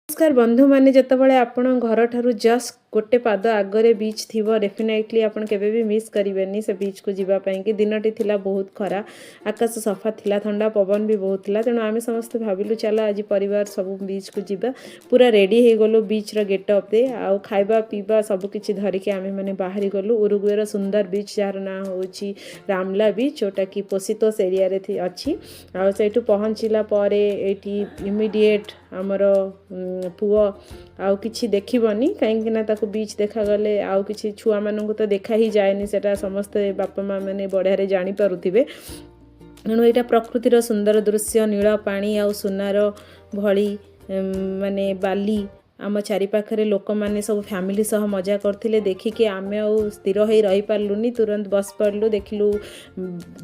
ନମସ୍କାର ବନ୍ଧୁମାନେ। ଯେତେବେଳେ ଆପଣ ଘରଠାରୁ ଜଷ୍ଟ ଗୋଟେ ପାଦ ଆଗରେ ବିଚ୍ ଥିବ, ଡେଫିନେଟଲି ଆପଣ କେବେ ବି ମିସ୍ କରିବେନି ସେ ବିଚ୍କୁ ଯିବା ପାଇଁକି। ଦିନଟି ଥିଲା ବହୁତ ଖରା, ଆକାଶ ସଫା ଥିଲା, ଥଣ୍ଡା ପବନ ବି ବହୁତ ଥିଲା। ତେଣୁ ଆମେ ସମସ୍ତେ ଭାବିଲୁ, ଚାଲ ଆଜି ପରିବାର ସବୁ ବିଚ୍କୁ ଯିବା। ପୁରା ରେଡ଼ି ହେଇଗଲୁ ବିଚ୍ର ଗେଟଅପ୍ରେ ଆଉ ଖାଇବା ପିଇବା ସବୁକିଛି ଧରିକି ଆମେମାନେ ବାହାରି ଗଲୁ ଉରୁଗୁଏର ସୁନ୍ଦର ବିଚ୍, ଯାହାର ନାଁ ହେଉଛି ରାମଲା ବିଚ୍, ଯେଉଁଟାକି ପୋସିତୋସ୍ ଏରିଆରେ ଅଛି। ଆଉ ସେଇଠୁ ପହଞ୍ଚିଲା ପରେ ଏଇଠି ଇମିଡ଼ିଏଟ୍ ଆମର ପୁଅ ଆଉ କିଛି ଦେଖିବନି, କାହିଁକି ନା ତାକୁ ବିଚ୍ ଦେଖାଗଲେ ଆଉ କିଛି ଛୁଆମାନଙ୍କୁ ତ ଦେଖା ହିଁ ଯାଏନି। ସେଇଟା ସମସ୍ତେ ବାପା ମା ମାନେ ବଢ଼ିଆରେ ଜାଣିପାରୁଥିବେ। ତେଣୁ ଏଇଟା ପ୍ରକୃତିର ସୁନ୍ଦର ଦୃଶ୍ୟ। ନୀଳ ପାଣି ଆଉ ସୁନାର ଭଳି ମାନେ ବାଲି, ଆମ ଚାରିପାଖରେ ଲୋକମାନେ ସବୁ ଫ୍ୟାମିଲି ସହ ମଜା କରୁଥିଲେ। ଦେଖିକି ଆମେ ଆଉ ସ୍ଥିର ହେଇ ରହିପାରିଲୁନି, ତୁରନ୍ତ ବସି ପଡ଼ିଲୁ। ଦେଖିଲୁ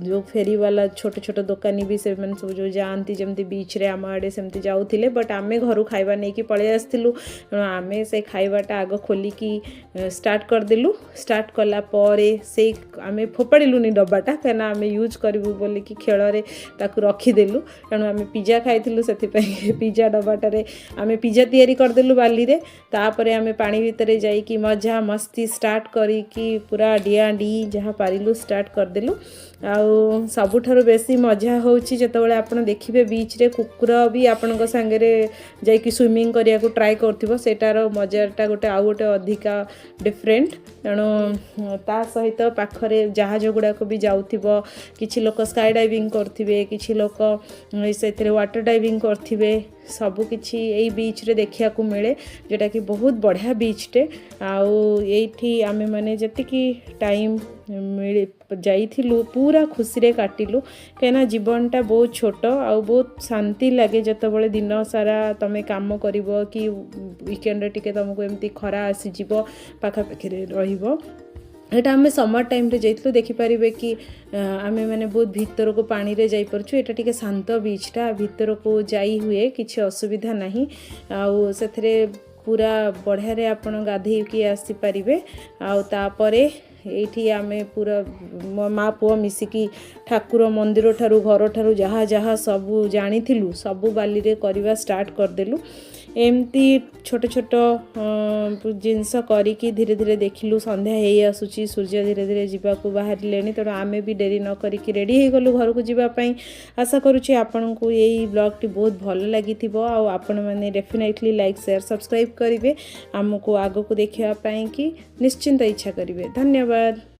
ଯେଉଁ ଫେରିବାଲା ଛୋଟ ଛୋଟ ଦୋକାନୀ ବି, ସେମାନେ ସବୁ ଯେଉଁ ଯାଆନ୍ତି ଯେମିତି ବିଚ୍ରେ, ଆମ ଆଡ଼େ ସେମିତି ଯାଉଥିଲେ। ବଟ୍ ଆମେ ଘରୁ ଖାଇବା ନେଇକି ପଳେଇ ଆସିଥିଲୁ। ତେଣୁ ଆମେ ସେ ଖାଇବାଟା ଆଗ ଖୋଲିକି ଷ୍ଟାର୍ଟ କରିଦେଲୁ। ଷ୍ଟାର୍ଟ କଲା ପରେ ସେଇ ଆମେ ଫୋପାଡ଼ିଲୁନି ଡବାଟା, କାହିଁକିନା ଆମେ ୟୁଜ୍ କରିବୁ ବୋଲିକି ଖେଳରେ ତାକୁ ରଖିଦେଲୁ। ତେଣୁ ଆମେ ପିଜା ଖାଇଥିଲୁ, ସେଥିପାଇଁ ପିଜା ଡବାଟାରେ ଆମେ ପିଜା ତିଆରି କରିଦେଲୁ ବାଲିରେ। ତାପରେ ଆମେ ପାଣି ଭିତରେ ଯାଇକି ମଜା ମସ୍ତି ଷ୍ଟାର୍ଟ କରିକି ପୁରା ଡିଆଁ ଡି ଯାହା ପାରିଲୁ ଷ୍ଟାର୍ଟ କରିଦେଲୁ। ଆଉ ସବୁଠାରୁ ବେଶୀ ମଜା ହେଉଛି ଯେତେବେଳେ ଆପଣ ଦେଖିବେ ବିଚ୍ରେ କୁକୁର ବି ଆପଣଙ୍କ ସାଙ୍ଗରେ ଯାଇକି ସୁଇମିଂ କରିବାକୁ ଟ୍ରାଏ କରୁଥିବ। ସେଇଟାର ମଜାଟା ଗୋଟେ ଆଉ ଗୋଟେ ଅଧିକା ଡିଫରେଣ୍ଟ। ତେଣୁ ତା ସହିତ ପାଖରେ ଜାହାଜ ଗୁଡ଼ାକ ବି ଯାଉଥିବ। କିଛି ଲୋକ ସ୍କାଏ ଡାଇଭିଂ କରୁଥିବେ, କିଛି ଲୋକ ସେଥିରେ ୱାଟର ଡାଇଭିଂ କରୁଥିବେ। ସବୁକିଛି ଏଇ ବିଚ୍ରେ ଦେଖିବାକୁ ମିଳେ, ଯେଉଁଟାକି ବହୁତ ବଢ଼ିଆ ବିଚ୍ଟେ। ଆଉ ଏଇଠି ଆମେମାନେ ଯେତିକି ଟାଇମ୍ ମିଳି ଯାଇଥିଲୁ, ପୁରା ଖୁସିରେ କାଟିଲୁ, କାହିଁକିନା ଜୀବନଟା ବହୁତ ଛୋଟ। ଆଉ ବହୁତ ଶାନ୍ତି ଲାଗେ ଯେତେବେଳେ ଦିନ ସାରା ତୁମେ କାମ କରିବ କି ୱିକେଣ୍ଡରେ ଟିକେ ତୁମକୁ ଏମିତି ଖରା ଆସିଯିବ, ପାଖାପାଖିରେ ରହିବ। ଏଇଟା ଆମେ ସମର ଟାଇମ୍ରେ ଯାଇଥିଲୁ। ଦେଖିପାରିବେ କି ଆମେ ମାନେ ବହୁତ ଭିତରକୁ ପାଣିରେ ଯାଇପାରୁଛୁ। ଏଇଟା ଟିକେ ଶାନ୍ତ ବିଚ୍ଟା, ଭିତରକୁ ଯାଇ ହୁଏ, କିଛି ଅସୁବିଧା ନାହିଁ। ଆଉ ସେଥିରେ ପୁରା ବଢ଼ିଆରେ ଆପଣ ଗାଧେଇକି ଆସିପାରିବେ। ଆଉ ତାପରେ ଏଇଠି ଆମେ ପୁରା ମୋ ମା ପୁଅ ମିଶିକି ଠାକୁର ମନ୍ଦିର ଠାରୁ ଘରଠାରୁ ଯାହା ଯାହା ସବୁ ଜାଣିଥିଲୁ, ସବୁ ବାଲିରେ କରିବା ଷ୍ଟାର୍ଟ କରିଦେଲୁ। ଏମିତି ଛୋଟ ଛୋଟ ଜିନିଷ କରିକି ଧୀରେ ଧୀରେ ଦେଖିଲୁ ସନ୍ଧ୍ୟା ହେଇ ଆସୁଛି, ସୂର୍ଯ୍ୟ ଧୀରେ ଧୀରେ ଯିବାକୁ ବାହାରିଲେଣି। ତେଣୁ ଆମେ ବି ଡେରି ନ କରିକି ରେଡ଼ି ହେଇଗଲୁ ଘରକୁ ଯିବା ପାଇଁ। ଆଶା କରୁଛି ଆପଣଙ୍କୁ ଏଇ ବ୍ଲଗ୍ଟି ବହୁତ ଭଲ ଲାଗିଥିବ ଆଉ ଆପଣମାନେ ଡେଫିନେଟଲି ଲାଇକ୍, ସେୟାର, ସବସ୍କ୍ରାଇବ୍ କରିବେ। ଆମକୁ ଆଗକୁ ଦେଖିବା ପାଇଁକି ନିଶ୍ଚିନ୍ତ ଇଚ୍ଛା କରିବେ। ଧନ୍ୟବାଦ।